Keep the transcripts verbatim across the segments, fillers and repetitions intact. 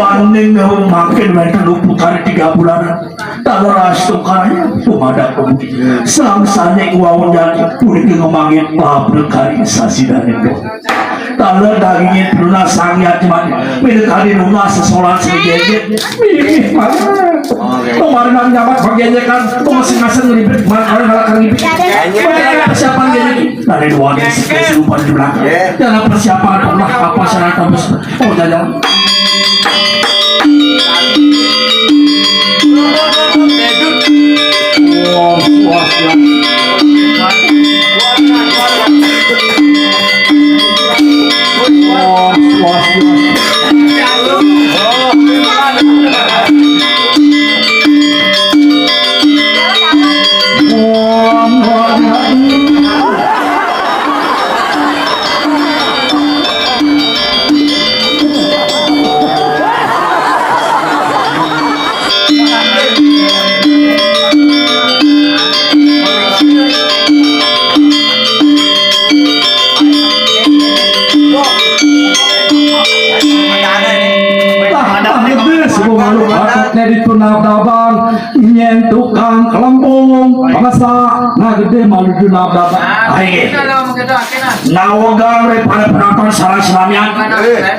Paning mangkin wénten upukara tiga bulan. Taler astu karya tumadak pemudi. Sangsane kuwaon jati puniki ngemanggih pabrik kari sasidaning. Taler dagingin pinunas sang yati mati. Pinekadi nunas sesolan sing jejet. Mimih banget. Kemarin nyamat perjanjian, tuh masing-masing ngeribet, kemarin malah ngeribet. Persiapan gini. Dari dua hari, sesudah di belakang. Dalam persiapan pernah apa syarat kampus? Oh, jajan. Wah, wah, wah. Wah, wah, wah. Wah, wah, wah. Lah, lah, gede, sebelum malu bakatnya di tunab-taban, nyen tukang kelempung, pangesa, nah, gede malu di tunab-taban. Ayo. Nawegang ring para penonton sareng sami.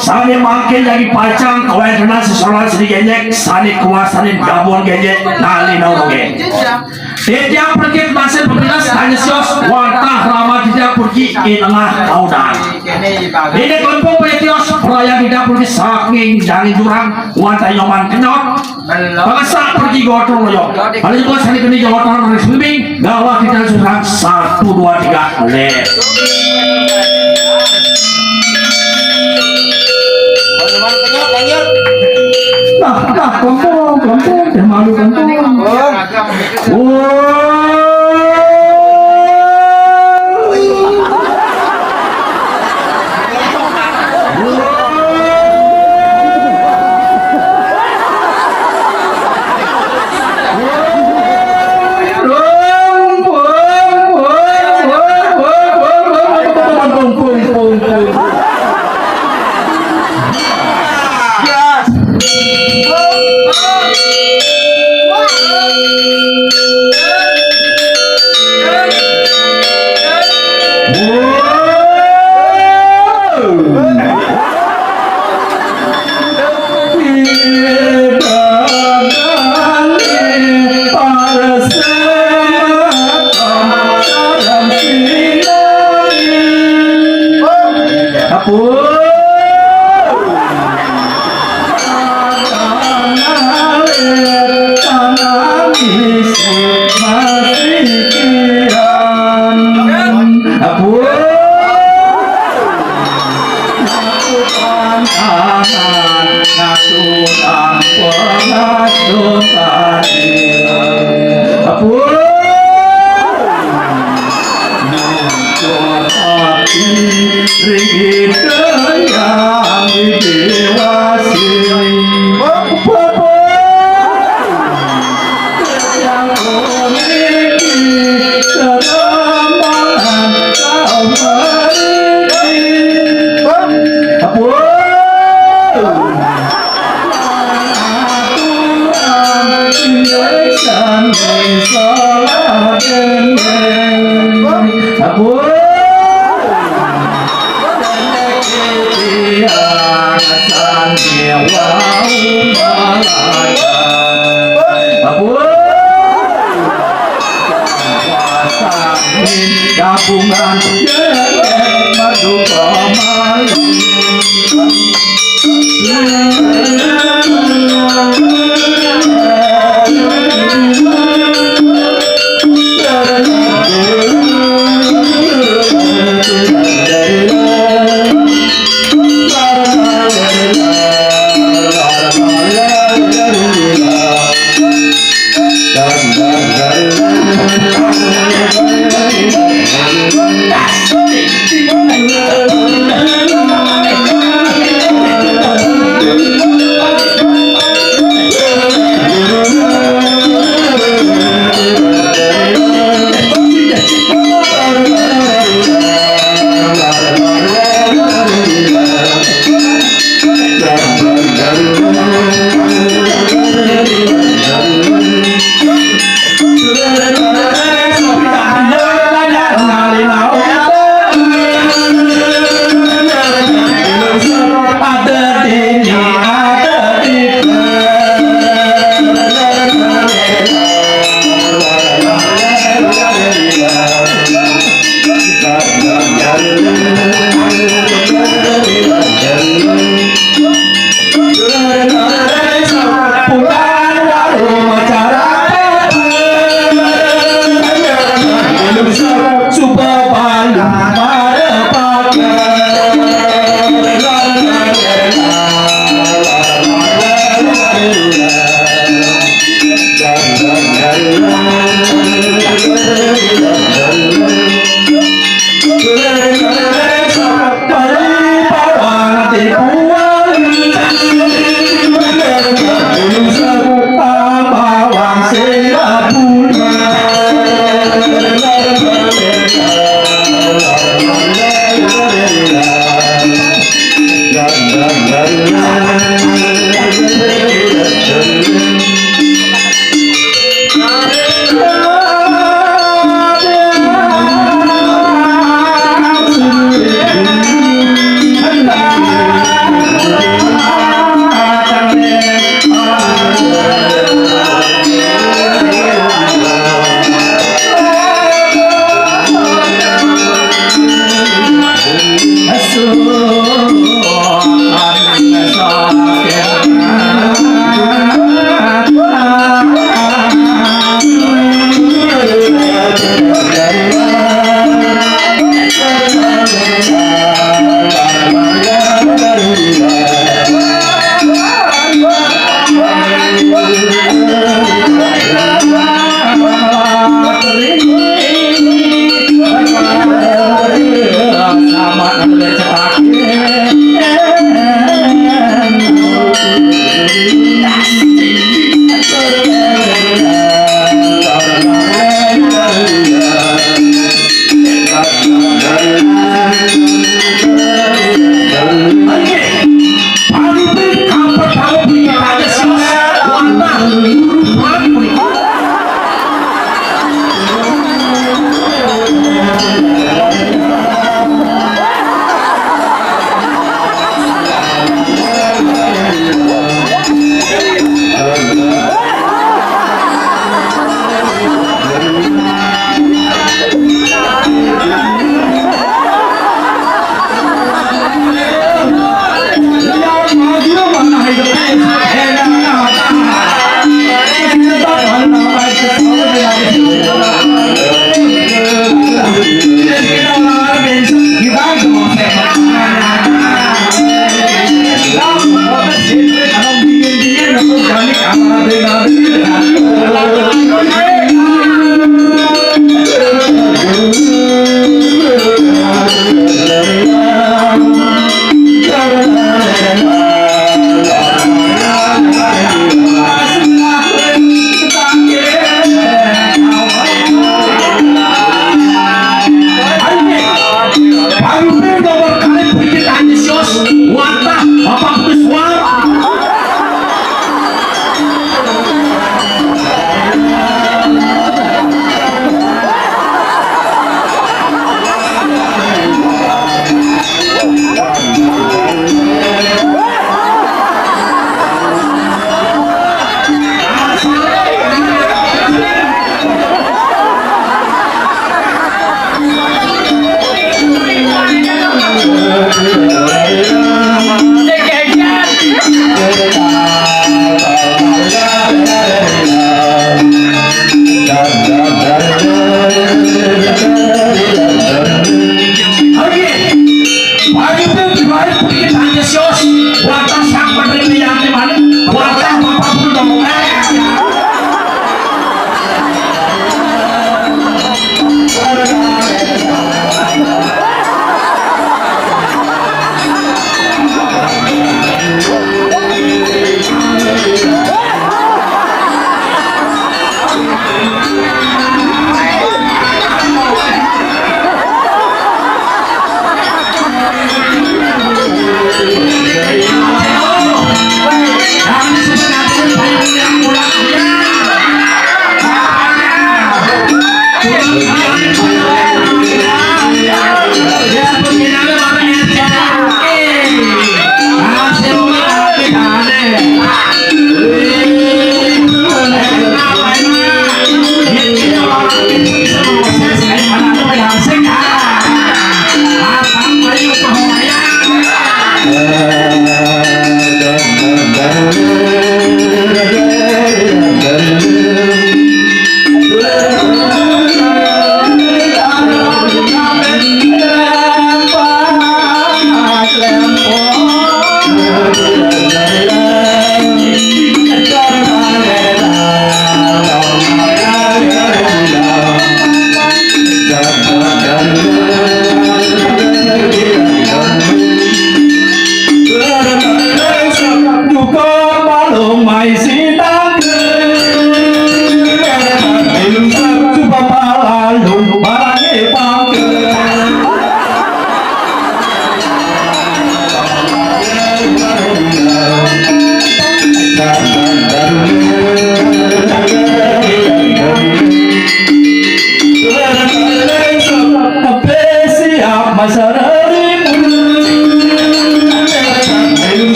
Sami mangkin jagi pacang kawéntenan sesolan seni genjek, sane kuasane gabungan genjek, nali nawegang. Titiang pergi masih berdinas hanya sios wantah rama titiang pergi ing tengah kaudan. Ini kampung Petios perayaan titiang pergi saking jangin jurang wantah nyoman kenyot. Pangesa pergi gotong royong. Kalau juga sani keni jawatan harus bimbing, gawat kita susah. Satu, dua, tiga, lep. Nah, nah, kelompok, kelompok, yang malu kelompok. Wah. Ampun. Ngaturang pangasuh tadi. Ampun. Muncul ati ring Ida Hyang Widhi Wasi. Ampun. Gabungan madu pemalu.